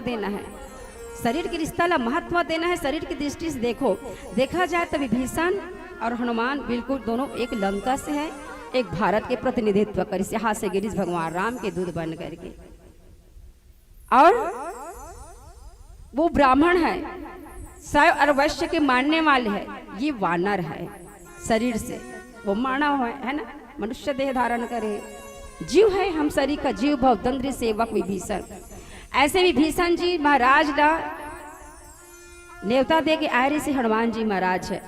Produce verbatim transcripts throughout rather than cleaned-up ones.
देना है, शरीर के रिश्ता ला महत्व देना है। शरीर की दृष्टि से देखो, देखा जाए तो विभीषण और हनुमान बिल्कुल दोनों एक लंका से है, एक भारत के प्रतिनिधित्व करिस, यहाँ से गिरिस भगवान राम के दूध बन करके। और वो ब्राह्मण है, शैव और वैश्य के मानने वाले है, ये वानर है शरीर से, वो मानव है, है ना, मनुष्य देह धारण करे, जीव है हम सरीखा, जीव भव दंद्री सेवक विभीषण। ऐसे विभीषण जी महाराज ला नेवता दे के आए रहिस हनुमान जी महाराज है।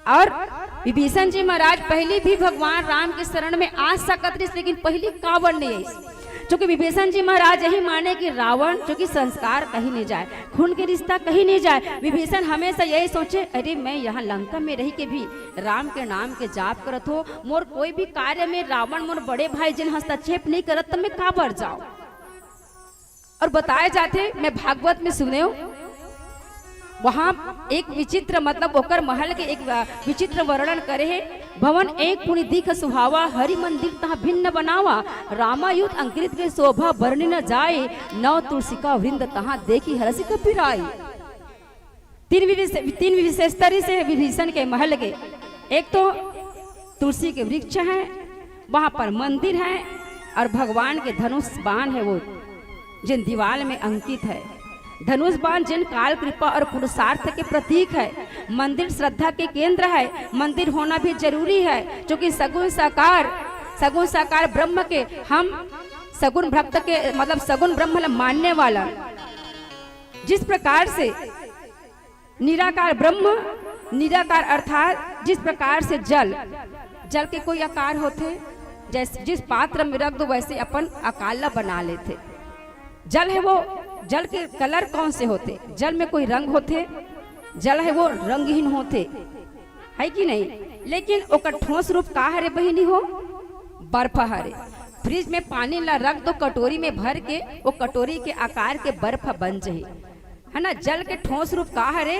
और विभीषण जी महाराज पहली भी भगवान राम के शरण में आ सकत रहिस, लेकिन पहली काबर नहीं आइस? क्योंकि विभीषण जी महाराज यही माने कि रावण, क्योंकि संस्कार कहीं नहीं जाए, खून के रिश्ता कहीं नहीं जाए। विभीषण हमेशा यही सोचे, "अरे, मैं यहाँ लंका में रही के भी राम के नाम के जाप करत हो, मोर कोई भी कार्य में रावण मोर बड़े भाई जिन हस्तक्षेप नहीं करत, तो मैं काबर जाऊं?" और बताए जाथे, मैं भागवत में सुने हूँ, वहाँ एक विचित्र, मतलब ओकर महल के एक, अ, विचित्र वर्णन करे हे। "भवन एक पुनि दीख सुहावा, हरि मंदिर तहाँ भिन्न बनावा। रामायुध अंकृत के शोभा बरनि न जाए, नव तुलसी का वृंद तहाँ देखि हरषि कपि राई।" तीन विशे-, तीन विशेषता रहिस हे विभीषण के महल के। एक तो तुलसी के वृक्ष हैं, वहाँ पर मंदिर है और भगवान के धनुष बाण है, वो जिन दीवाल में अंकित है। धनुष बाण जिन काल कृपा और पुरुषार्थ के प्रतीक है। मंदिर श्रद्धा के केंद्र है, मंदिर होना भी जरूरी है, क्योंकि सगुण साकार, सगुण साकार ब्रह्म के हम सगुण भक्त के, मतलब सगुण ब्रह्म ला मानने वाला, जिस प्रकार से निराकार ब्रह्म, निराकार अर्थात जिस प्रकार से जल, जल के कोई आकार होथे, जैसे जिस पात्र में रख दो वैसे अपन आकार ला बना लेथे। जल है वो, जल के कलर कौन से होथे? जल में कोई रंग होथे? जल है वो रंगहीन होथे, है कि नहीं? लेकिन ओकर ठोस रूप का हरे बहिनी हो? बर्फ हरे। फ्रिज में पानी ला रख दो कटोरी में भर के, वो कटोरी के आकार के बर्फ बन जाही, है ना? जल के ठोस रूप का हरे?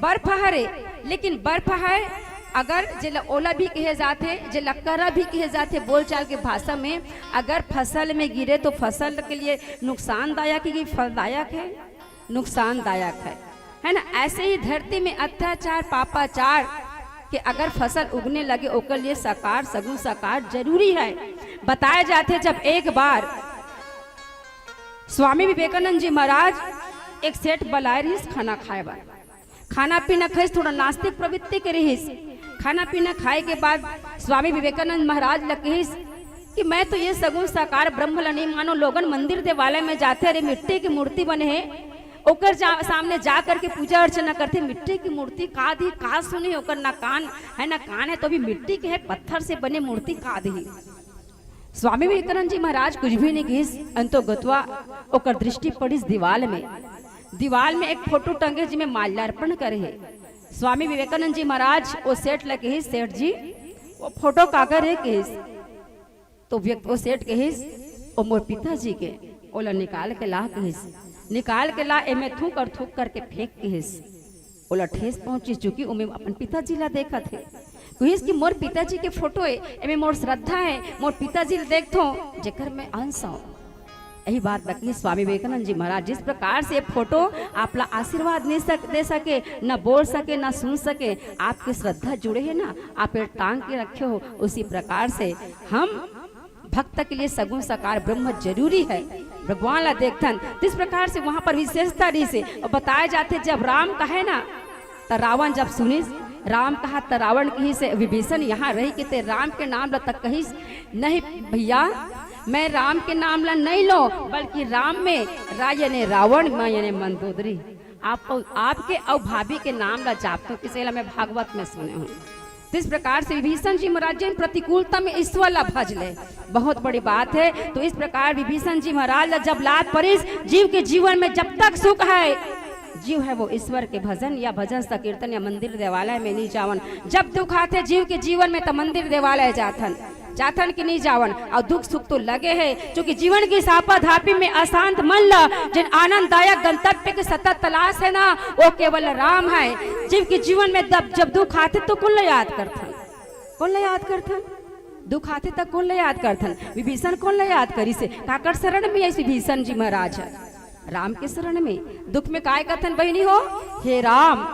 बर्फ हरे। लेकिन बर्फ है, अगर जेला ओला भी कहे जाथे, जेला करा भी कहे जाथे बोलचाल के भाषा में, अगर फसल में गिरे तो फसल के लिए नुकसानदायक है कि फलदायक है? नुकसानदायक है, है ना? ऐसे ही धरती में अत्याचार, पापाचार के अगर फसल उगने लगे, ओकर लिए साकार, सगुण साकार जरूरी है। बताया जाथे, जब एक बार स्वामी विवेकानंद जी महाराज एक सेठ बलाए रहिस खाना खाए बर, खाना पीना खाइस, थोड़ा नास्तिक प्रवृत्ति के रहिस। खाना पीना खाए के बाद स्वामी विवेकानंद महाराज ल कहिस कि मैं तो ये सगुण साकार ब्रह्म ल नहीं मानो, लोगन मंदिर देवालय में जाथे, अरे मिट्टी की मूर्ति बने है, ओकर जा, सामने जा करके पूजा अर्चना करथे, मिट्टी की मूर्ति का दी, का सुनी, ओकर ना कान है ना कान है, तो भी मिट्टी के है, पत्थर से बने मूर्ति का दी। स्वामी विवेकानंद जी महाराज कुछ भी नहीं कहिस, अंतो गतवा ओकर दृष्टि पड़िस दीवाल में। दीवाल में एक फोटो टंगे, जिमे माल्यार्पण करे है। स्वामी विवेकानंद जी महाराज वो सेठ ल कहिस, "सेठ जी, वो फोटो काकर है?" कहिस। तो व्यक्ति, वो सेठ कहिस, "ओ मोर पिताजी के।" ओला निकाल के ला कहिस, "निकाल के ला, एमे थूक और थूक करके फेंक," कहिस। ओला ठेस पहुंचिस, चूंकि ओमे अपन पिताजी ला देखत हे। कहिस कि मोर पिताजी के फोटो हे, एमे मोर श्रद्धा हे, मोर पिताजी ला देखथों, जेकर मैं अंश हूं। यही बात बा कि स्वामी विवेकानंद जी महाराज जिस प्रकार से फोटो आप ला आशीर्वाद नहीं सक-, दे सके, ना बोल सके, ना सुन सके, आपकी श्रद्धा जुड़े है ना, आप ये टांग के रखे हो, उसी प्रकार से हम भक्त के लिए सगुण साकार ब्रह्म जरूरी है। भगवान ला देखथन, जिस प्रकार से वहां पर विशेषता रहिस हे, और बताया जाथे जब राम कहे ना, त रावण जब सुनिस, राम कहा त रावण कहिस हे, "विभीषण यहाँ रही के ते राम के नाम ला तक कहिस, नहीं भैया, मैं राम के नाम ला नहीं लो, बल्कि राम में रा यानी रावण, म यानी मंदोदरी, आप, आपके अउ भाभी के नाम ला जाप तो किसे ला मैं भागवत में सुने हूँ।" तो इस प्रकार से विभीषण जी महाराज जिन प्रतिकूलता में ईश्वर ला भज ले, बहुत बड़ी बात है। तो इस प्रकार विभीषण जी महाराज ला जब लात परिस, जीव के जीवन में जब तक सुख है, जीव है वो ईश्वर के भजन या भजन संकीर्तन या मंदिर देवालय में नहीं जावन। जब दुख आथे जीव के जीवन में, तो मंदिर देवालय जाथन, जाथन कि नहीं जावन। और दुख सुख तो लगे है, क्योंकि जीवन की सापा धापी में अशांत मन ला जिन आनंददायक गंतव्य के सतत तलाश है ना, वो केवल राम है। जीव के जीवन में जब, जब दुख आथे तो कौन ला याद करथन? कौन ला याद करथन? दुख आथे त कौन ला याद करथन? विभीषण कौन ला याद करिस हे? काकर शरण में आइस विभीषण जी महाराज ह? राम के शरण में। दुख में काय कथन बहिनी हो? हे राम।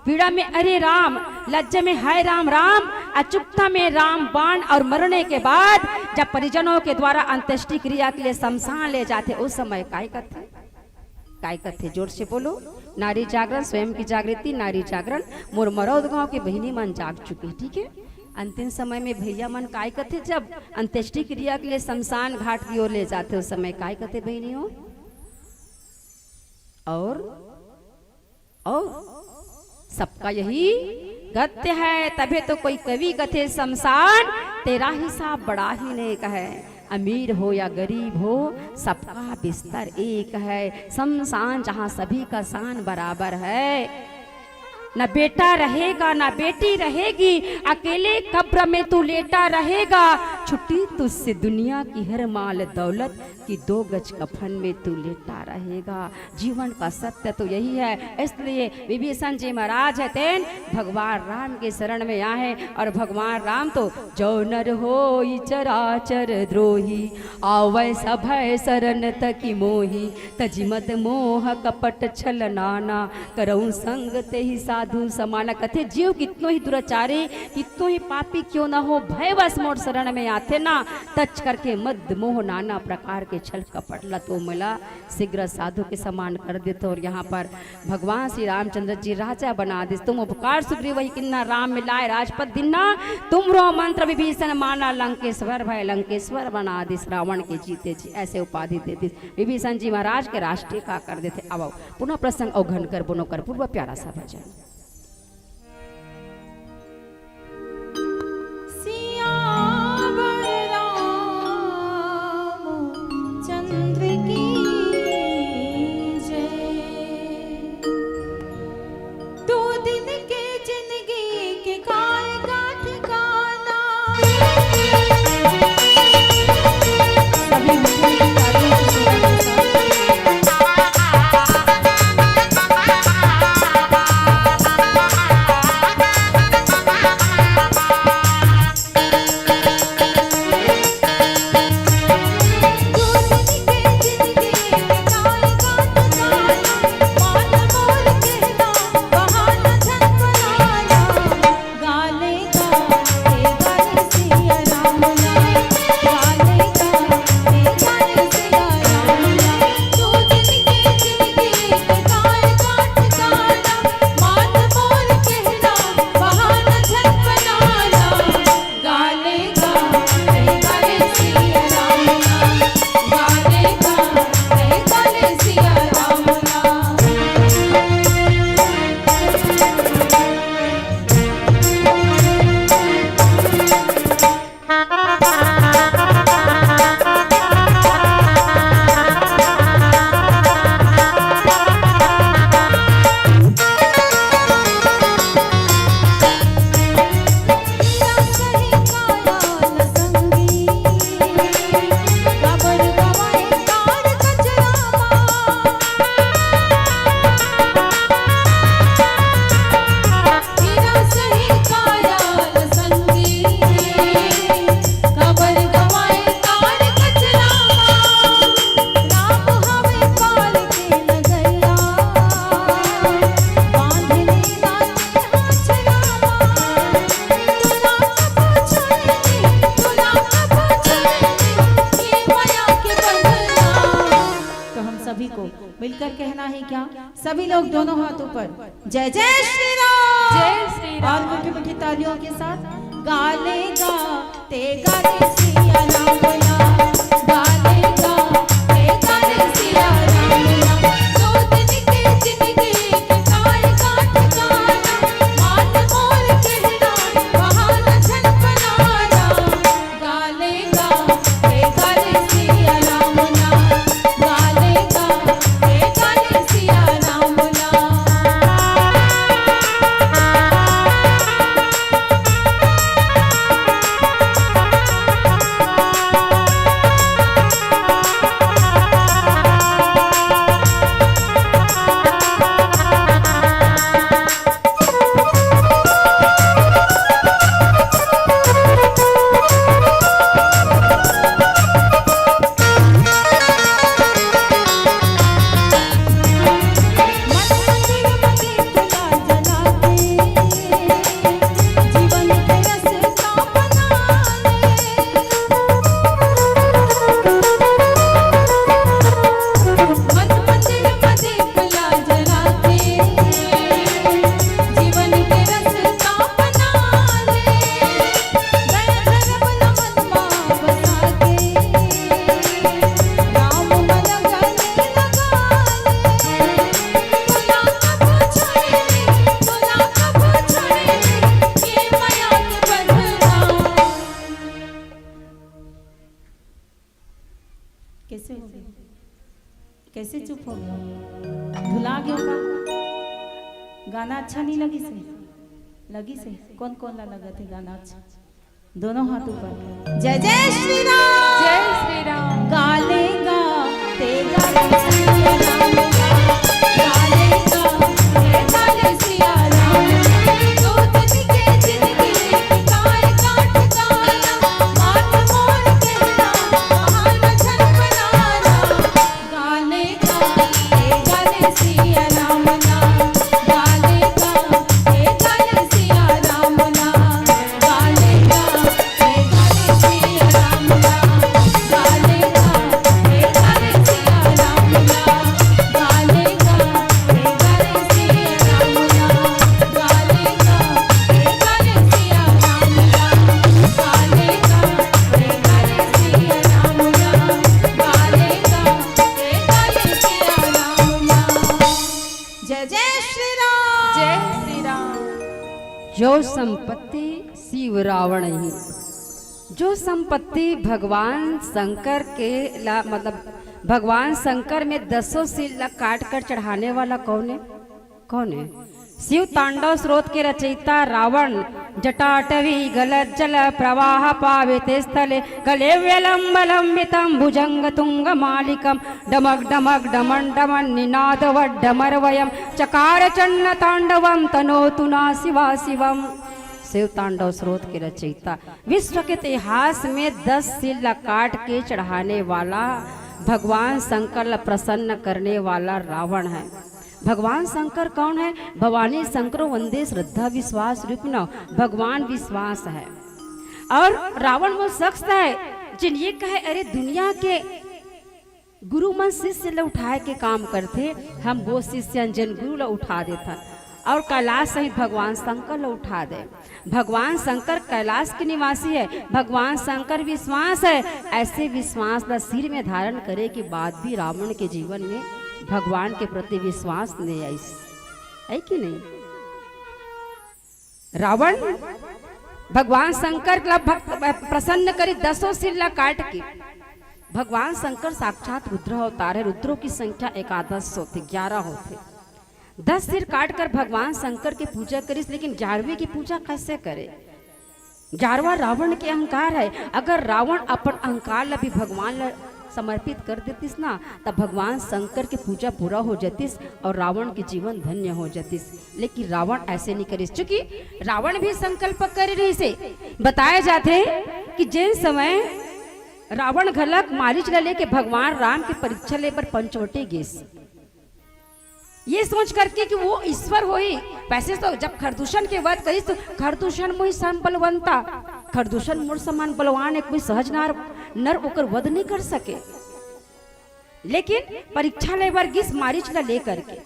पीड़ा में अरे राम, लज्जा में हाय राम राम, अचुकता में राम बाण। और मरने के बाद जब परिजनों के द्वारा अंत्येष्टि क्रिया के लिए शमशान ले जाथे, उस समय काय कथे? काय कथे? जोर से बोलो। नारी जागरण, स्वयं की जागृति, नारी जागरण। मोर मरौद गांव के बहिनी मन जाग चुके, ठीक है। अंतिम समय में भैया मन काय कथे, जब अंत्येष्टि क्रिया के लिए शमशान घाट की ओर ले जाथे, उस समय काय कथे बहिनी हो? और और सबका यही गत्य है, तभे तो कोई कवि कथे, शमशान तेरा हिसाब बड़ा ही नेक है। अमीर हो या गरीब हो, सबका बिस्तर एक है। शमशान जहाँ सभी का शान बराबर है। न बेटा रहेगा, न बेटी रहेगी, अकेले कब्र में तू लेटा रहेगा। छुट्टी तुझसे दुनिया की हर माल दौलत, कि दो गज कफन में तू लेटा रहेगा। जीवन का सत्य तो यही है। इसलिए विभीषण जी महाराज है तेन भगवान राम के शरण में आए, और भगवान राम तो जो नर होई चराचर द्रोही, आवै सभय शरण तकी मोही, तजिमत मोह कपट छल नाना, करऊ संग तेहि साधु समाना। कथे जीव कितनो ही दुराचारी, कितनो ही पापी क्यों ना हो, भयवश मोर शरण में आथे ना, तच करके मद मोह नाना प्रकार के छल कपट ला तो मिला शीघ्र साधु के समान कर देथो। और यहाँ पर भगवान श्री रामचंद्र जी राजा बना दिस। तुम उपकार सुग्रीव ही किन्ना, राम मिलाए राजपद दिन्ना। तुम रो मंत्र विभीषण माना, लंकेश्वर भय लंकेश्वर बना दिस। रावण के जीते जी ऐसे उपाधि दे दिस। विभीषण जी महाराज के राष्ट्रीय का कर देथे। अब पुनः प्रसंग अवघन कर बोनो कर पूर्व प्यारा सा भजन। सियावर रामचंद्र की जय। दो दिन के जिंदगी के खाएगा ठिकाना। सभी मिलकर तालियों की सुर के साथ। तो हम सभी को मिलकर कहना है क्या? सभी लोग दोनों हाथ ऊपर। जय जय श्री राम। जय श्री राम। और मीठी मीठी तालियों के साथ। गाले गा ते गाले सिया राम बोला, गाले गा ते गाले सिया राम बोला। दो दिन के जिंदगी के काल का ठिकाना, मान मोर कहना, बहाना झन बनाना। गाले गा ते गाले सिया राम ना, गाले गा ते गाले सिया राम ना। हो गया, भुला गयो का? गाना अच्छा नहीं लगिस हे? लगिस हे। कौन कौन ला लगथे गाना अच्छा? दोनों हाथ ऊपर। जय जय श्री राम। जय श्री राम। गाले गा, ते गाले सिया राम गा। गाले गा, ते गाले सिया राम गा। दो दिन के जिंदगी, काल काट काला, बात मोर कहना, हाल मझन बनाना। गाले गा, ते गाले सिया राम गा। गाले गा, ते गाले सिया राम गा। जय जय श्री राम। जय श्री राम। जो संपत्ति शिव रावण ही, जो संपत्ति भगवान शंकर के ला, मतलब भगवान शंकर में दसों सिर ला काट कर चढ़ाने वाला कौन है? कौन है? शिव तांडव स्रोत के रचयिता रावण। जटाटवी गलज्जल प्रवाह पावित स्थले कलेव्यलंब लंबितम भुजंग तुंग मालिकम डमक डमक डमन डमन निनाद वड्डमर वयम चकार चन्न तांडवम तनोतु ना शिवा शिवम। शिव तांडव स्रोत के रचयिता, विश्व के इतिहास में दस सिर ला काट के चढ़ाने वाला, भगवान शंकर ला प्रसन्न करने वाला रावण है। भगवान शंकर कौन है? भवानी शंकरो वंदे श्रद्धा विश्वास रूपिणो, भगवान विश्वास है। और रावण वो शख्स है जिन ये कहे, अरे दुनिया के गुरु मन शिष्य ल उठाए के काम करथे, हम वो शिष्य हन जेन गुरु ल उठा देथन। और कैलाश सहित भगवान शंकर ल उठा दे। भगवान शंकर कैलाश के निवासी है, भगवान शंकर विश्वास है। ऐसे विश्वास ल सिर में धारण करे के बाद भी रावण के जीवन में भगवान के प्रति विश्वास नहीं आइस, है कि नहीं? रावण भगवान शंकर ला भक्त प्रसन्न करी, दसों सिर ला काट के। भगवान शंकर साक्षात रुद्र अवतार है, रुद्रों की संख्या एकादश होथे, ग्यारह होथे। दस सिर काट कर भगवान शंकर की पूजा करिस, लेकिन ग्यारहवीं की पूजा कैसे करे? ग्यारहवाँ रावण के अहंकार है। अगर रावण अपन अहंकार ला भी भगवान ला समर्पित कर देतिस ना, तब भगवान शंकर की पूजा पूरा हो जातिस और रावण के जीवन धन्य हो जातिस। लेकिन रावण ऐसे नहीं करिस, क्योंकि रावण भी संकल्प करे रहिस हे। बताया जाथे कि जेन समय रावण घलक मारीच ला लेके भगवान राम के परीक्षा ले बर पंचवटी गिस, ये सोच करके कि वो ईश्वर होही। वैसे तो जब खरदूषण के वध करिस तो खरदूषण मोहि सम बलवंता, खरदूषण मोर समान बलवान एक कोई सहज नार नर ओकर वध नहीं कर सके। लेकिन परीक्षा ले बर गिस मारीच ला लेकर के,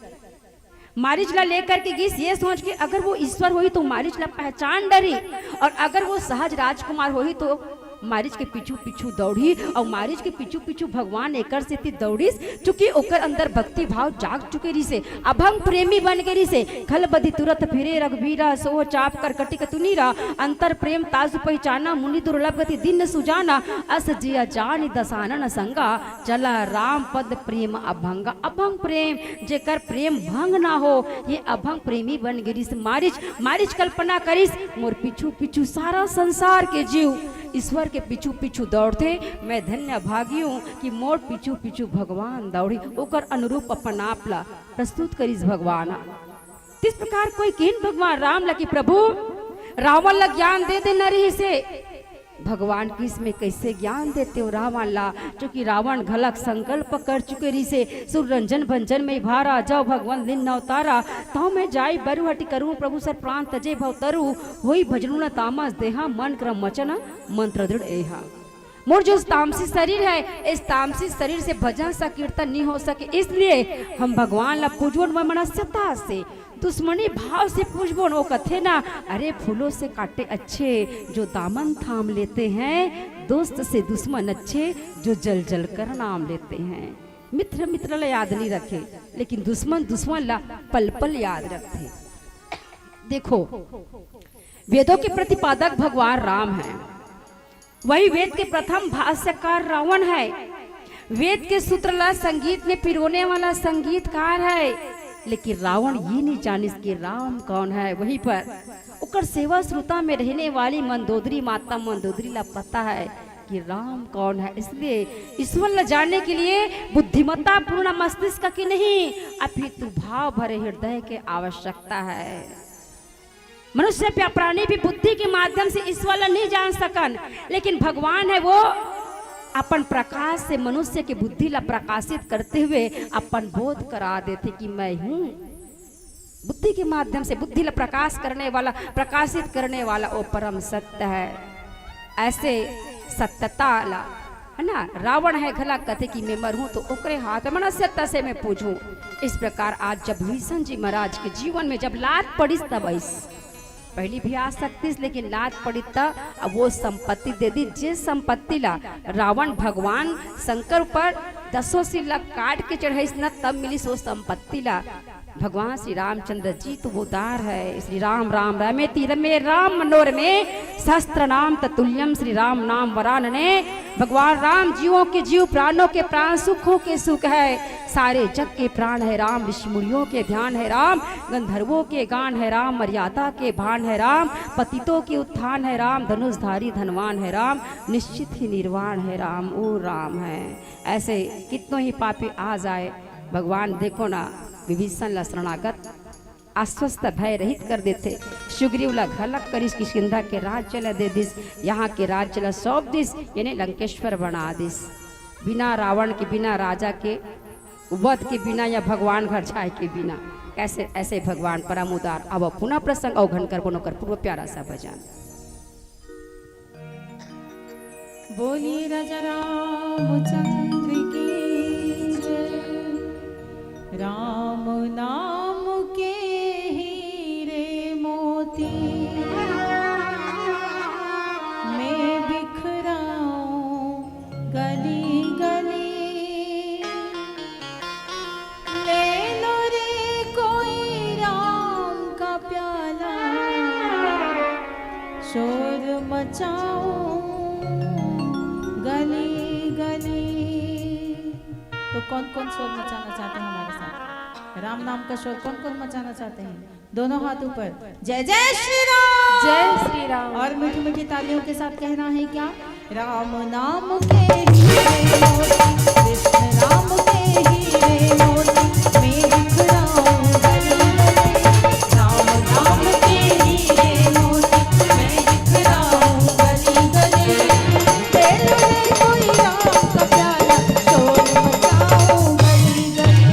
मारीच ला लेकर के गिस ये सोच के अगर वो ईश्वर होही तो मारीच ला पहचान डरही, और अगर वो सहज राजकुमार होही तो मारीच के पीछू पीछू दौड़ही, और मारीच के पीछू पीछू भगवान एकर सेती दौड़िस, चूंकि ओकर अंदर भक्ति भाव जाग चुके रिसे, अभंग प्रेमी बन के रिसे। खल बधि तुरत फिरे रघुबीरा, सोह चाप कर कटिक तुनीरा, अंतर प्रेम तासु पहिचाना, मुनि दुर्लभ गति दीन सुजाना, अस जिया जानि दसानन संगा, चला राम पद प्रेम अभंगा। अभंग प्रेम, जेकर प्रेम भंग ना हो, ये अभंग प्रेमी बन गिरिस मारिच। मारिच कल्पना करिस, मोर पीछू पीछू सारा संसार के जीव ईश्वर के पीछू पीछू दौड़थे। मैं धन्य भागी हूँ कि मोर पीछू पीछू भगवान दौड़ी, ओकर अनुरूप अपन आप ला प्रस्तुत करिस भगवान। तिस प्रकार कोई किहिन भगवान राम ला कि प्रभु, रावण ला ज्ञान दे देना रहिसे। भगवान किस में कैसे ज्ञान देते हो रावण ला, क्योंकि रावण घलक संकल्प कर चुके रिसे, सुर रंजन भंजन में भारा, जब भगवान लीन अवतारा, तब मैं जाई बरु हटि करूं प्रभु सर प्राण तजे भव तरु, होई भजनु न तामस देहा, मन क्रम वचन मंत्र दृढ़ एहा। मोर जो तामसी शरीर है, इस तामसी शरीर से भजन संकीर्तन नहीं हो सके, इसलिए हम भगवान ला पूजवन मनस्यता से दुश्मनी भाव से पूछबो न, वो कथे ना, अरे फूलों से कांटे अच्छे जो दामन थाम लेते हैं, दोस्त से दुश्मन अच्छे जो जल जल कर नाम लेते हैं। मित्र मित्र ला याद नहीं रखे, लेकिन दुश्मन दुश्मन ला पल पल याद रखते। देखो, वेदों के प्रतिपादक भगवान राम है, वही वेद के प्रथम भाष्यकार रावण है। वेद के सूत्र ला संगीत में पिरोने वाला संगीतकार है, लेकिन रावण ये नहीं जानिस कि राम कौन है। वहीं पर ओकर सेवा श्रुता में रहने वाली मंदोदरी माता मंदोदरी ला पता है कि राम कौन है। इसलिए ईश्वर ला जानने के लिए बुद्धिमत्ता पूर्ण मस्तिष्क की नहीं, अपितु भाव भरे हृदय के आवश्यकता है। मनुष्य प्या-, प्राणी भी बुद्धि के माध्यम से ईश्वर ला नहीं जान सकन, लेकिन भगवान है वो अपन प्रकाश से मनुष्य के बुद्धि ला प्रकाशित करते हुए अपन बोध करा देथे कि मैं हूँ। बुद्धि के माध्यम से बुद्धि ला प्रकाश करने वाला, प्रकाशित करने वाला वो परम सत्य है। ऐसे सत्यता ला, है ना, रावण है घला कथे कि मैं मरहूं तो ओकरे हाथ में मनस्यता से मैं पूजूं। इस प्रकार आज जब विभीषण जी महाराज के जीवन में जब लात पड़िस तब आइस, पहली भी आ सकतिस, लेकिन लात पड़िस त अब वो संपत्ति दे दी, जिस संपत्ति ला रावण भगवान शंकर ऊपर दसों सिर ला काट के चढ़ाइस न, तब मिलिस वो संपत्ति ला। भगवान श्री रामचंद्र जी तो वो उदार है। श्री राम राम रमे तीर में राम मनोरमे, शस्त्र नाम ततुल्यम श्री राम नाम वरानने। भगवान राम जीवों के जीव, प्राणों के प्राण, सुखों के सुख है, सारे जग के प्राण है राम, ऋषि मुनियों के ध्यान है राम, गंधर्वों के गान है राम, मर्यादा के भान है राम, पतितों के उत्थान है राम, धनुषधारी धनवान है राम, निश्चित ही निर्वाण है राम, वो राम है। ऐसे कितनों ही पापी आ जाए, भगवान देखो ना, विभीषण ला शरणागत आश्वस्त भय रहित कर देथे। सुग्रीव ला घलक करिस, किष्किंधा के राज्य ला दे दिस, यहाँ के राज्य ला सौंप दिस, यानी लंकेश्वर बना दिस। बिना रावण के, बिना राजा के वध के बिना या भगवान घर जाए के बिना। कैसे ऐसे भगवान परम उदार। अब पुनः प्रसंग अवघन कर बनो कर पूर्व प्यारा सा भजन। बोलिए राजा रामचंद्र की जय। राम नाम के हीरे मोती मैं बिखराऊं गली गली। ले लो रे कोई राम का प्याला, शोर मचाऊं गली गली। तो कौन कौन शोर मचाना चाहते हैं हमारे साथ? राम नाम का शोर कौन कौन मचाना चाहते हैं? दोनों हाथ ऊपर। जय जय श्री राम। जय श्री राम। और मीठी मीठी तालियों के साथ कहना है क्या? राम नाम के हीरे मोती, कृष्ण नाम के हीरे मोती, मैं बिखराऊं गली गली। राम नाम के हीरे मोती, मैं बिखराऊं गली गली। ले लो रे कोई राम का प्याला, शोर मचाऊं गली गली।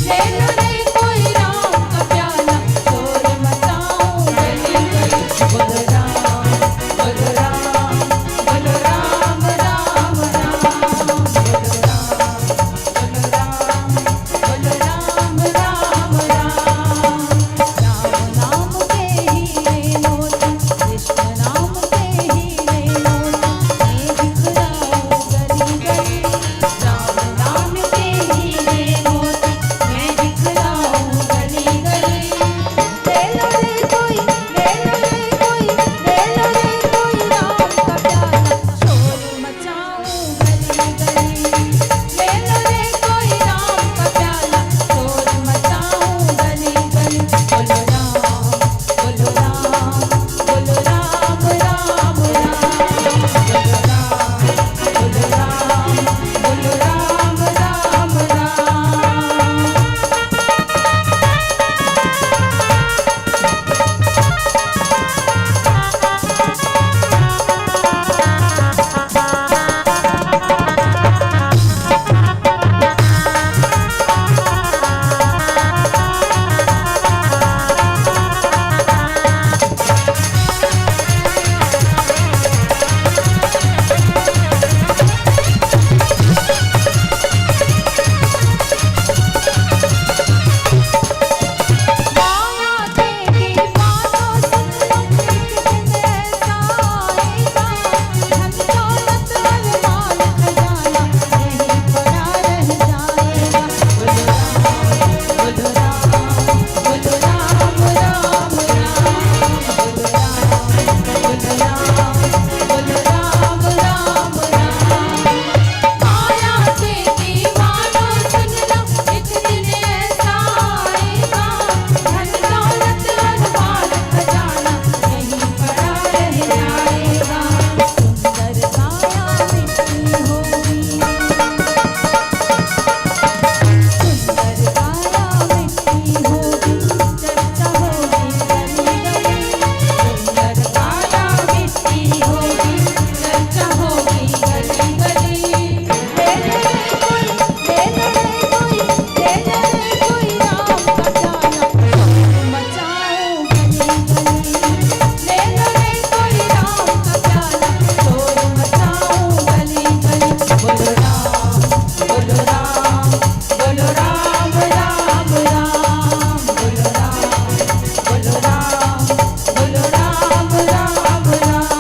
ले लो रे कोई राम का प्याला, शोर मचाऊं गली गली। बोलो राम, बोलो राम, बोलो राम, राम, राम। बोलो राम राम राम बोलो राम, बोलो राम, बोलो राम राम राम।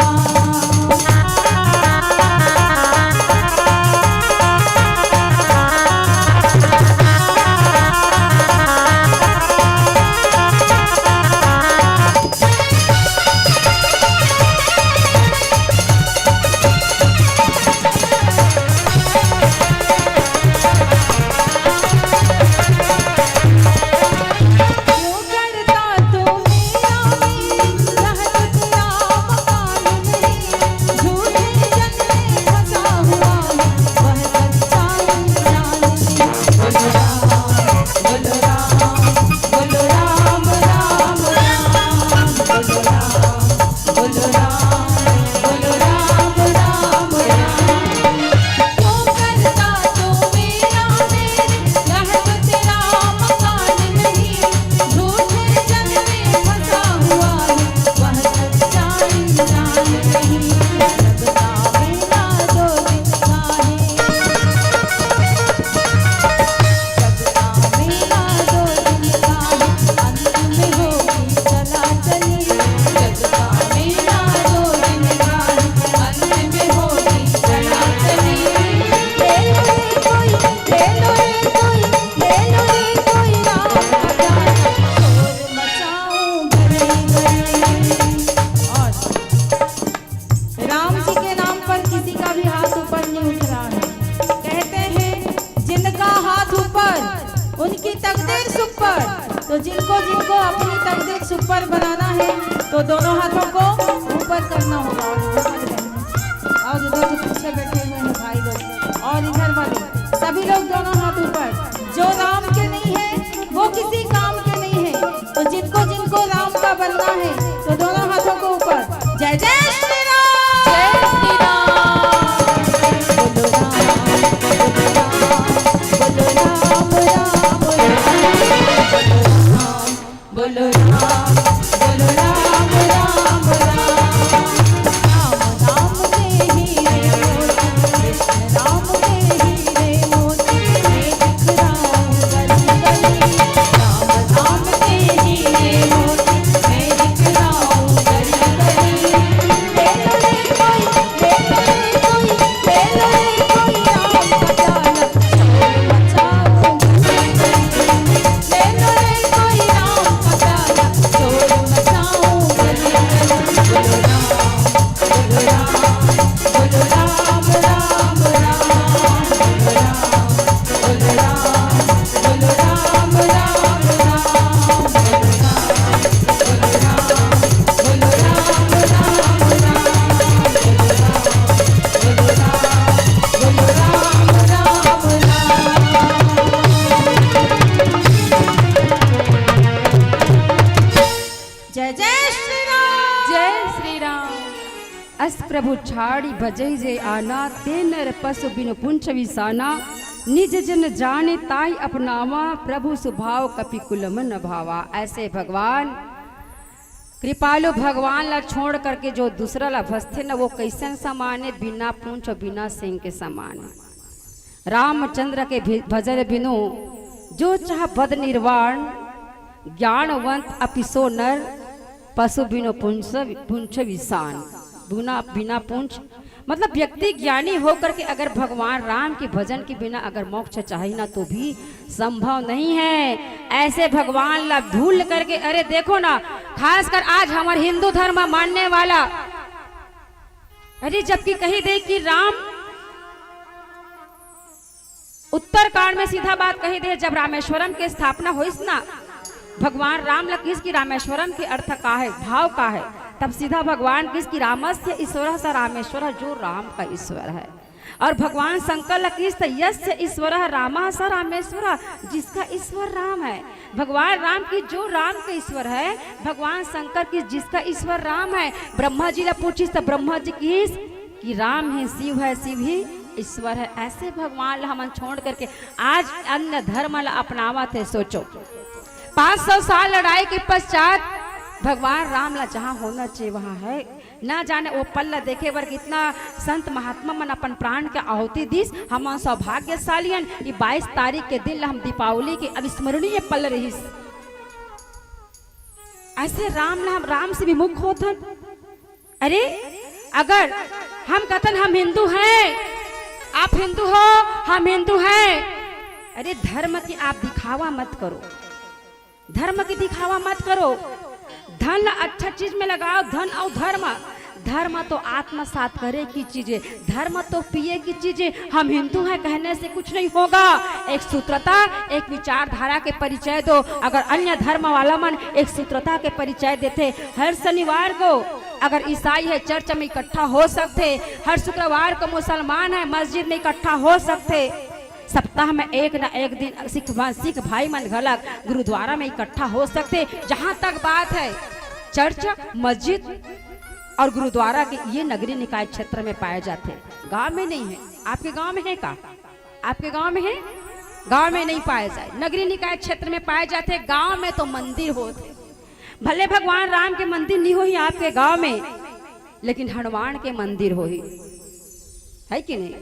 राम जी के नाम पर किसी का भी हाथ ऊपर नहीं उठ रहा है। कहते हैं, जिनका हाथ ऊपर, उनकी तकदीर सुपर। तो जिनको जिनको अपनी तकदीर सुपर बनाना है, तो दोनों हाथों को ऊपर करना होगा। और ऊपर करना है। और इधर जो पीछे बैठे हुए हैं भाई लोग, और इधर वाले सभी लोग दोनों हाथ ऊपर। जो राम के नहीं है, वो किसी काम के नहीं है। तो जिनको जिनको राम का बनना है, तो दोनों हाथों को ऊपर। जय जय श्री राम। जय श्री राम। बोलो राम, बोलो राम, बोलो राम, राम, राम, बोलो राम, बोलो राम, बोलो राम, राम, राम। राम नाम में हीरे मोती, कृष्ण नाम में हीरे मोती, मैं बिखराऊं गली गली। राम नाम में हीरे मोती, मैं बिखराऊं गली गली। ले लो रे कोई, ले लो रे कोई, ले लो रे कोई राम का प्याला, शोर मचाऊं गली गली। ले लो रे कोई राम का प्याला, शोर मचाऊं गली गली। बोलो राम, बोलो राम, बोलो राम, राम, राम, बोलो राम, बोलो राम, बोलो राम, राम, राम, बोलो राम, बोलो राम, बोलो राम, राम, राम, बोलो राम, बोलो राम, बोलो राम, राम, राम। जय जय श्री राम। जय श्री राम। अस प्रभु छाड़ी भजई जे आना, ते नर पशु बिनु पुंछ विसाना। निज जन जाने ताहि अपनावा, प्रभु सुभाव कपि कुलम न भावा। ऐसे भगवान कृपालु भगवान ला छोड़ करके जो दूसरा ला भजथे न, वो कैसन समान है, बिना पूंछ और बिना सींग के समान है। रामचंद्र के भि-, भजन बिनु जो चाह पद निर्वाण, ज्ञानवंत अपि सो नर, पशु बिनु पुंछ, पुंछ विसान। बिना, बिना पूंछ, मतलब व्यक्ति ज्ञानी होकर के अगर भगवान राम के भजन के बिना अगर मोक्ष चाहे ना, तो भी संभव नहीं है। ऐसे भगवान ला भूल करके, अरे देखो ना, खासकर आज हमारे हिंदू धर्म मानने वाला, अरे जबकि कही दे कि राम उत्तरकांड में सीधा बात कही दे, जब रामेश्वरम के स्थापना होइस ना, भगवान राम ला किस कि रामेश्वरम के अर्थ का है, भाव का है, तब सीधा भगवान किस कि रामस्य ईश्वर स रामेश्वर, जो राम का ईश्वर है। और भगवान शंकर ला किस त यस्य ईश्वर राम स रामेश्वर, जिसका ईश्वर राम है। भगवान राम की जो राम का ईश्वर है, भगवान शंकर की जिसका ईश्वर राम है। ब्रह्मा जी ला पूछिस त ब्रह्मा जी किस कि राम है, शिव है, शिव ही ईश्वर है। ऐसे भगवान ला हमन छोड़ करके आज अन्य धर्म ला अपनावत है। सोचो, पाँच सौ साल लड़ाई के पश्चात भगवान राम ला जहाँ होना चाहिए वहाँ है, ना जाने वो पल ला देखे बर कितना संत महात्मा मन अपन प्राण के आहुति दिस। हमन सौभाग्यशाली हन, ये बाईस तारीख के दिन ला हम दीपावली के अविस्मरणीय पल रहिस। ऐसे राम ला हम, राम से विमुख होथन। अरे, अगर हम कथन हम हिंदू हैं, आप हिंदू हो, हम हिंदू हैं, अरे, धर्म की आप दिखावा मत करो, धर्म की दिखावा मत करो। धन ला अच्छा चीज में लगाओ, धन अउ धर्म। धर्म तो आत्मसात करे की चीज है, धर्म तो पिए की चीज है। हम हिंदू हैं कहने से कुछ नहीं होगा। एक सूत्रता, एक विचारधारा के परिचय दो। अगर अन्य धर्म वाला मन एक सूत्रता के परिचय देथे, हर शनिवार को अगर ईसाई है चर्च में इकट्ठा हो सकथे, हर शुक्रवार को मुसलमान है मस्जिद में इकट्ठा हो सकथे, सप्ताह में एक ना एक दिन सिख भा-, सिख भाई मन घलक गुरुद्वारा में इकट्ठा हो सकथे। जहाँ तक बात है चर्च, मस्जिद और गुरुद्वारा के, ये नगरीय निकाय क्षेत्र में पाए जाथे, गांव में नहीं है। आपके गांव में है का? आपके गांव में है? गांव में नहीं पाए जाए, नगरीय निकाय क्षेत्र में पाए जाथे। गांव में तो मंदिर होथे, भले भगवान राम के मंदिर नहीं होही आपके गांव में, लेकिन हनुमान के मंदिर होही, है कि नहीं?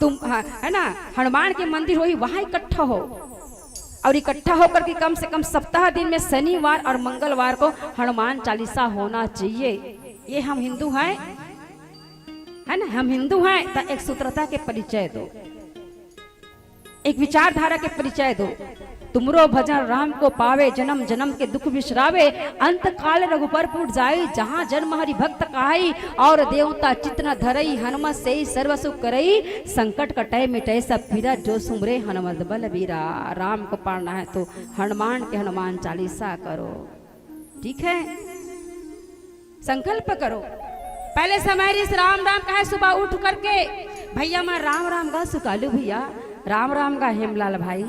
तुम, हाँ, है ना, हनुमान के मंदिर होही, वहां इकट्ठा हो और इकट्ठा होकर के कम से कम सप्ताह दिन में शनिवार और मंगलवार को हनुमान चालीसा होना चाहिए। ये हम हिंदू हैं, है ना, हम हिंदू हैं तो एक सूत्रता के परिचय दो, एक विचारधारा के परिचय दो। तुमरो भजन राम को पावे, जन्म जन्म के दुख बिसरावे। अंत काल रघुबर पुर जाई, जहाँ जन्म हरि भक्त कहाई। और देवता चित्त न धरई, हनुमत सेई सर्व सुख करई। संकट कटै मिटै सब पीरा, जो सुमरे हनुमत बल बीरा। राम को पाना है तो हनुमान के हनुमान चालीसा करो, ठीक है? संकल्प करो। पहले समय रिहिस राम राम कहे, सुबह उठ करके भैया मैं राम राम गा सुकालू भैया, राम राम गा हेमलाल भाई,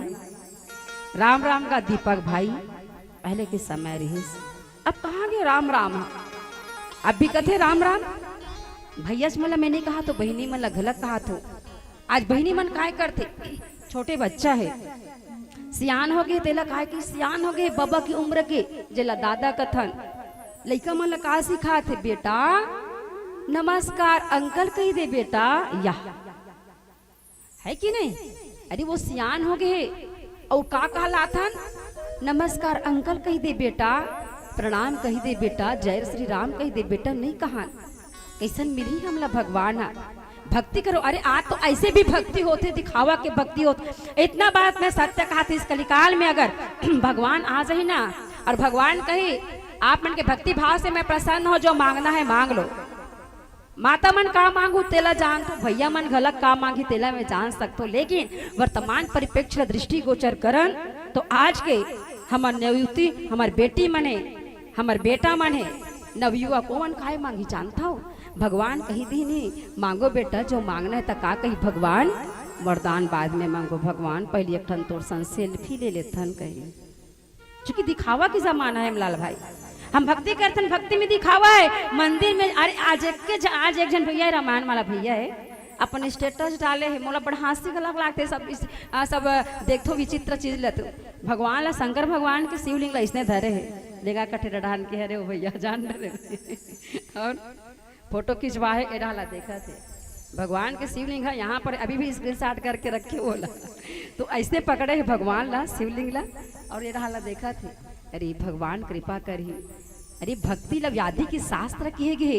राम राम गा दीपक भाई। पहले के समय रिहिस, अब कहाँ गे राम राम ह? अब भी कथे राम राम। भैया से मतलब मैं नहीं कहा तो बहिनी मन ला घलक कहा थो। आज बहिनी मन काय करथे, छोटे बच्चा है, सियान हो गे, तेला काय कि सियान हो गे, बबा की उम्र के, जेला दादा कथन। लइका मन ला का सिखाथे, बेटा नमस्कार अंकल कहि दे बेटा, या, है कि नहीं? अरे वो सियान हो गे, अउ का कहलाथन, नमस्कार अंकल कहि दे बेटा, प्रणाम कहि दे बेटा, जय श्री राम कहि दे बेटा, नहीं कहन। कइसन मिलही हमला भगवान ह? भक्ति करो। अरे आज तो ऐसे भी भक्ति होथे, दिखावा के भक्ति होथे। इतना बात मैं सत्य कहा थी, इस कलिकाल में अगर भगवान आ जाही ना और भगवान कही, आप मन के भक्ति भाव से मैं प्रसन्न हो, जो मांगना है मांग लो। माता मन का मांगू तेला जानथो, भैया मन घलक का मांगी तेला मैं जान सकथो, लेकिन वर्तमान परिप्रेक्ष्य ला दृष्टिगोचर करन तो आज के हमर नवयुवती, हमर बेटी मन हे, हमर बेटा मन हे, नवयुवक ओमन काय मांगी जानथव? भगवान कही दीनी, मांगो बेटा जो मांगना है। त का कही भगवान? वरदान बाद में मांगो भगवान, पहले एक ठन तोर संग सेल्फी ले लेथन कही। चूंकि दिखावा के जमाना है लाल भाई, हम भक्ति करथन, भक्ति में दिखावा है। मंदिर में, अरे आज एक के ज-, आज एक झन भैया है, रामायण वाला भैया है, अपन स्टेटस डाले है, मोला बड़ा हंसी घलक लागथे सब इस, आ, सब देखथो विचित्र चीज ल तो। भगवान ला, शंकर भगवान के शिवलिंग ला इसने धरे है, लेगा कठे डढ़ान के, अरे वो भैया जान डरे। और फोटो खिंचवा है, एडा ला देखत हे। भगवान के शिवलिंग है, यहाँ पर अभी भी स्क्रीनशॉट करके रखे होला। तो ऐसने पकड़े है भगवान ला, शिवलिंग ला, और एडा ला देखत हे। अरे भगवान कृपा करही। अरे भक्ति ल व्याधि के शास्त्र किए गे।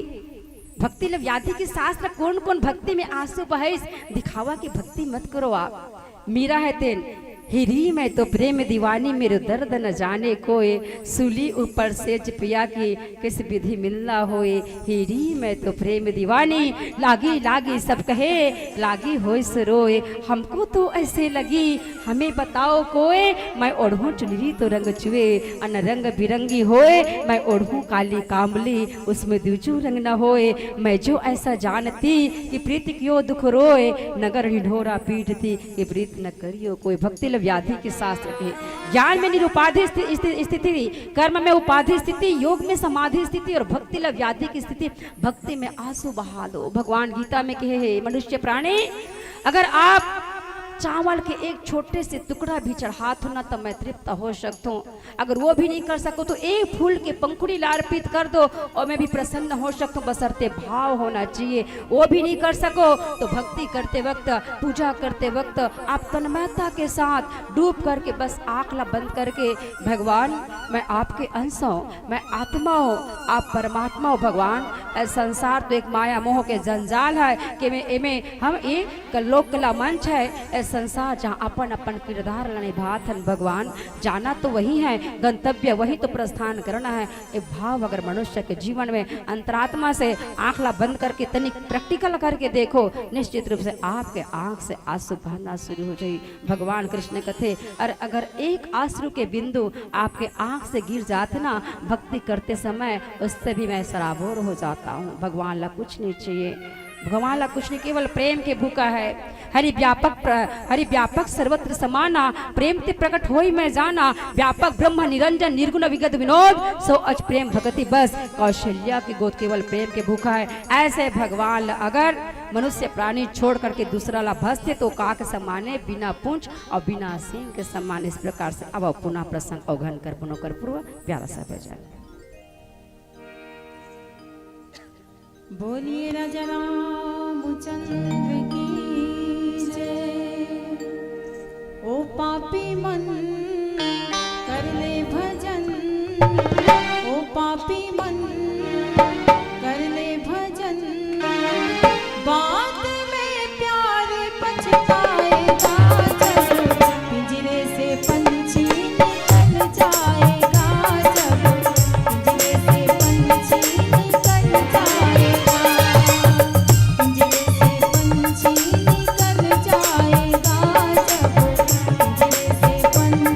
भक्ति ल व्याधि के शास्त्र, कोन कोन भक्ति में आंसू बहाइस, दिखावा के भक्ति मत करो आप। मीरा हे तेन, हे री मैं तो प्रेम दीवानी, मेरो दर्द न जाने कोय, सूली ऊपर सेज पिया के, किस विधि मिलना होय। हे री मैं तो प्रेम दीवानी, लागी लागी सब कहे, लागी होय सो रोय। हमको तो ऐसे लगी, हमें बताओ कोय, मैं ओढ़ूं चुनरी तो रंग चुए, अन रंग बिरंगी होय। मैं ओढ़ूं काली कामली, उसमें दूजो रंग न होय। मैं जो ऐसा जानती कि प्रीत कियो दुख रोय, नगर ढिढोरा पीटती कि प्रीत न करियो कोय। भक्ति ल व्याधि के शास्त्र कहे। ज्ञान में निरुपाधि स्थिति, स्थिति, कर्म में उपाधि स्थिति, योग में समाधि स्थिति और भक्ति ल व्याधि की स्थिति। भक्ति में आंसू बहा दो। भगवान गीता में कहे है, मनुष्य प्राणी, अगर आप चावल के एक छोटे से टुकड़ा भी चढ़ात हो ना, त मैं तृप्त हो सकत हूँ। अगर वो भी नहीं कर सको, तो एक फूल के पंखुड़ी ला अर्पित कर दो और मैं भी प्रसन्न हो सकत हूँ, बशर्ते भाव होना चाहिए। वो भी नहीं कर सको, तो भक्ति करते वक्त, पूजा करते वक्त आप तन्मयता के साथ डूब करके, बस आँख ला बंद करके, "भगवान, मैं आपके अंश हूँ, मैं आत्मा हूँ, आप परमात्मा हो भगवान। ए संसार तो एक माया मोह के जंजाल है कि मैं, एमे हम एक लोक कला मंच है, ए संसार जहाँ अपन अपन किरदार ला निभात हन भगवान। जाना तो वही है, गंतव्य वही तो प्रस्थान करना है।" ये भाव अगर मनुष्य के जीवन में अंतरात्मा से आँख ला बंद करके तनिक practical करके देखो, निश्चित रूप से आपके आँख से आंसू बहना शुरू हो जाई। भगवान कृष्ण कथे, और अगर एक आंसू के बिंदु आपके आंख से गिर जात ना भक्ति करते समय, उससे भी मैं सराबोर हो जाता हूँ। भगवान ला कुछ नहीं चाहिए, भगवान ला कुछ नहीं, केवल प्रेम के भूखा है। हरि व्यापक प्र-, हरि व्यापक सर्वत्र समाना, प्रेम ते प्रकट होई मैं जाना, व्यापक ब्रह्म निरंजन निर्गुण विगत विनोद, सो अज प्रेम भगति बस। कौशल्या के गोद केवल प्रेम के भूखा है। ऐसे भगवान ला अगर मनुष्य प्राणी छोड़ करके दूसरा ला भजथे, तो काक समाने बिना पूंछ और बिना सींग के समान। इस प्रकार से अब पुनः प्रसंग औघन कर पुनो कर पूर्व प्यारा सा भजन। बोलिए राजा रामचंद्र की जय। ओ पापी मन कर ले भजन, ओ पापी मन कर ले भजन, बाद में प्यार पछताएगा जब पिंजरे से पंछी निकल जाएगा, जब पिंजरे से पंछी निकल जाएगा, पिंजरे से पंछी निकल जाएगा, जब पिंजरे से पंछी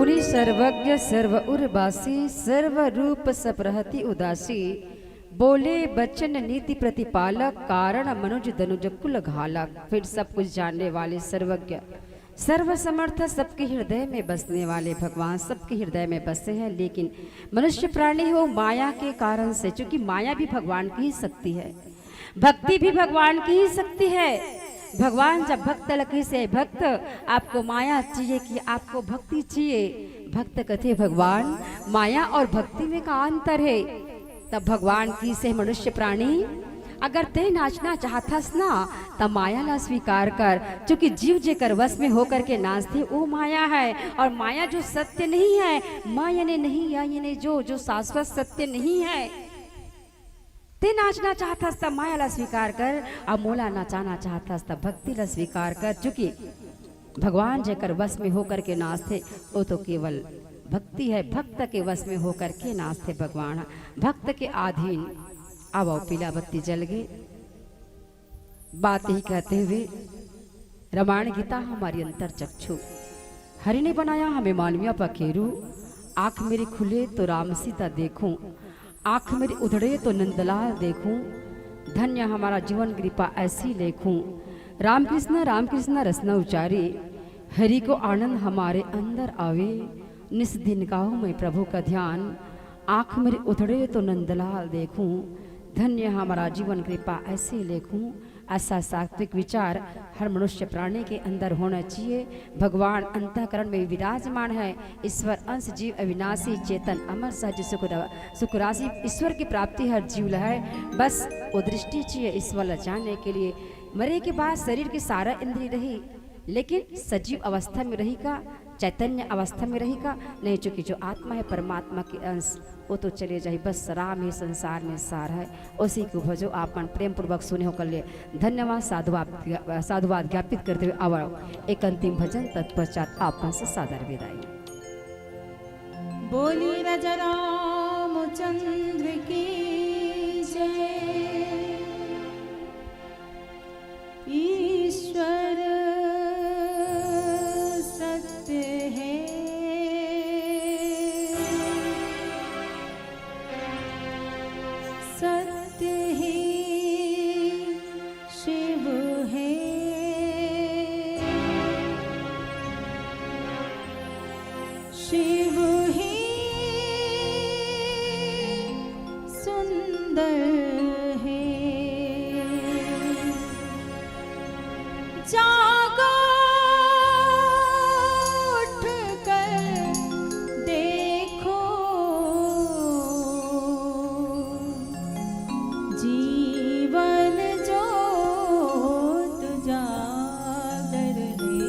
सर्वज्ञ सर्व उर्वासी, सर्व रूप सपरहति उदासी। बोले बचन नीति प्रतिपालक, कारण मनुज दनुज कुल घालक। फिर सब कुछ जानने वाले, सर्वज्ञ, सर्व समर्थ, सबके हृदय में बसने वाले भगवान सबके हृदय में बसे हैं। लेकिन मनुष्य प्राणी हो, माया के कारण से, क्योंकि माया भी भगवान की ही शक्ति है, भक्ति भी भगवान की ही शक्ति है। भगवान जब भक्त लकी से, "भक्त, आपको माया चाहिए कि आपको भक्ति चाहिए?" भक्त कथे, "भगवान, माया और भक्ति में का अंतर है?" तब भगवान कहिसे, "मनुष्य प्राणी, अगर ते नाचना चाहथस ना, त माया ला स्वीकार कर, क्योंकि जीव जेकर वश में होकर के नाचथे, वो माया है। और माया जो सत्य नहीं है, माँ यानी नहीं, या यानी जो, जो शाश्वत सत्य नहीं है, ते नाचना चाहथस त माया ला स्वीकार कर, और मोला नचाना चाहथस त भक्ति ला स्वीकार कर, क्योंकि भगवान जेकर वश में होकर के नाचथे, वो तो केवल भक्ति है, भक्त के वश में होकर के नाचथे भगवान, भक्त के अधीन।" अब पीला बत्ती जल गे। बात यही कहते हुए, रामायण गीता हमारी अंतर चक्षु, हरि ने बनाया हमें मानविया पखेरु। आंख मेरी खुले तो राम सीता देखूं, आंख मेरी उधड़े तो नंदलाल देखूं, धन्य हमारा जीवन कृपा ऐसी लेखूं। रामकृष्ण रामकृष्ण रसना उचारी, हरि को आनंद हमारे अंदर आवे। निस दिन गाऊं मैं प्रभु का ध्यान, आंख मेरी उधड़े तो नंदलाल देखूं, धन्य हमारा जीवन कृपा ऐसी लेखूं। ऐसा सात्विक विचार हर मनुष्य प्राणी के अंदर होना चाहिए। भगवान अंतःकरण में विराजमान है। ईश्वर अंश जीव अविनाशी चेतन अमर सहज सुख र-, सुख राशि। ईश्वर की प्राप्ति हर जीव ला है। बस वो दृष्टि चाहिए ईश्वर ला जानने के लिए। मरे के बाद शरीर की सारा इंद्री रही, लेकिन सजीव अवस्था में रही का, चैतन्य अवस्था में रही का? नहीं, चूंकि जो आत्मा है परमात्मा के अंश, वो तो चले जाही। बस राम ही संसार में सार है, उसी को भजो। आप मन प्रेम पूर्वक सुने हो कर लिए धन्यवाद, साधुवाद, साधुवाद ज्ञापित करते हुए अब एक अंतिम भजन, तत्पश्चात आप मन से सादर विदाई। बोली राजा रामचंद्र की जय। ईश्वर सत्य है, सत्य ही शिव है, शिव ही सुंदर है। जागो उठ कर देखो, जीवन जोत जागर है।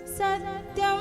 सत्यम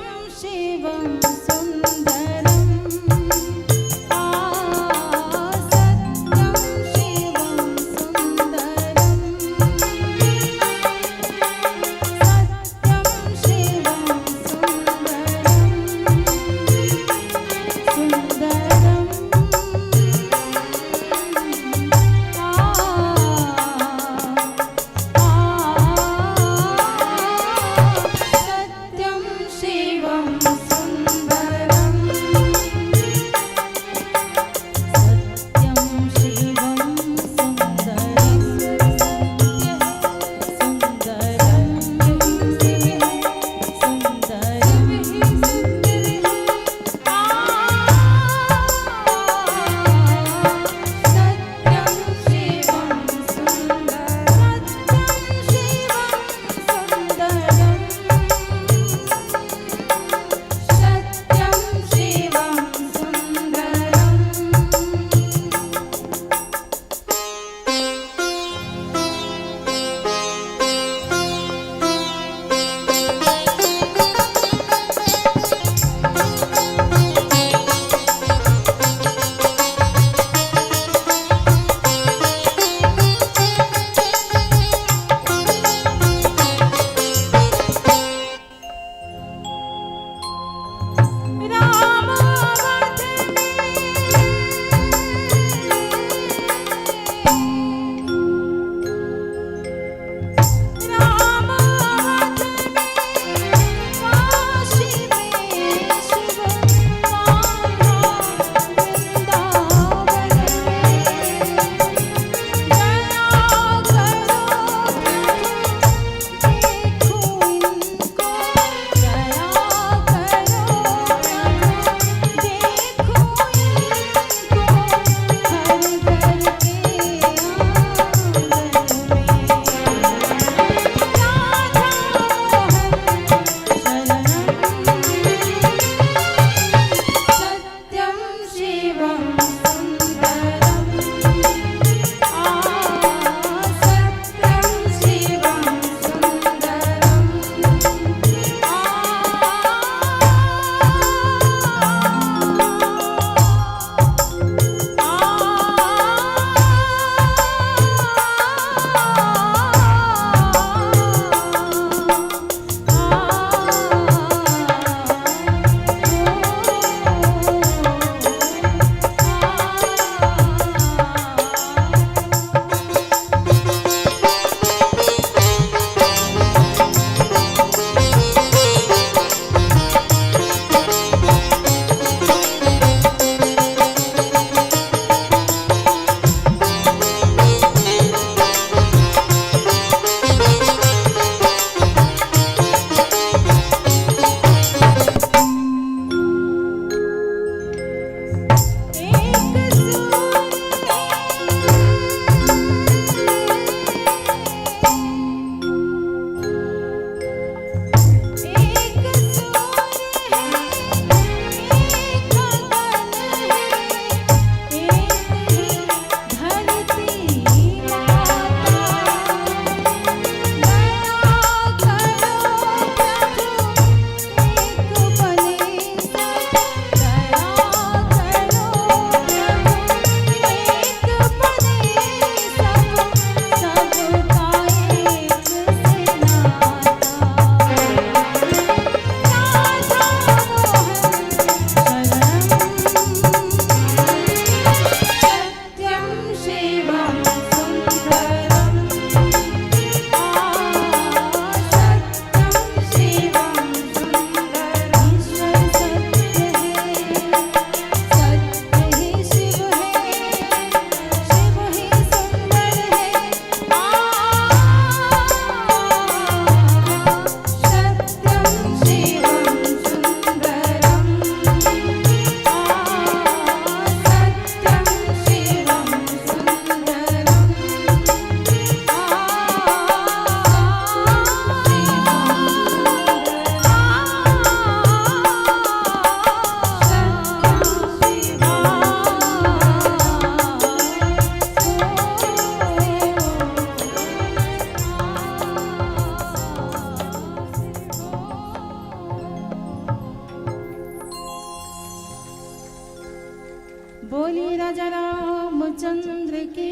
चंद्र के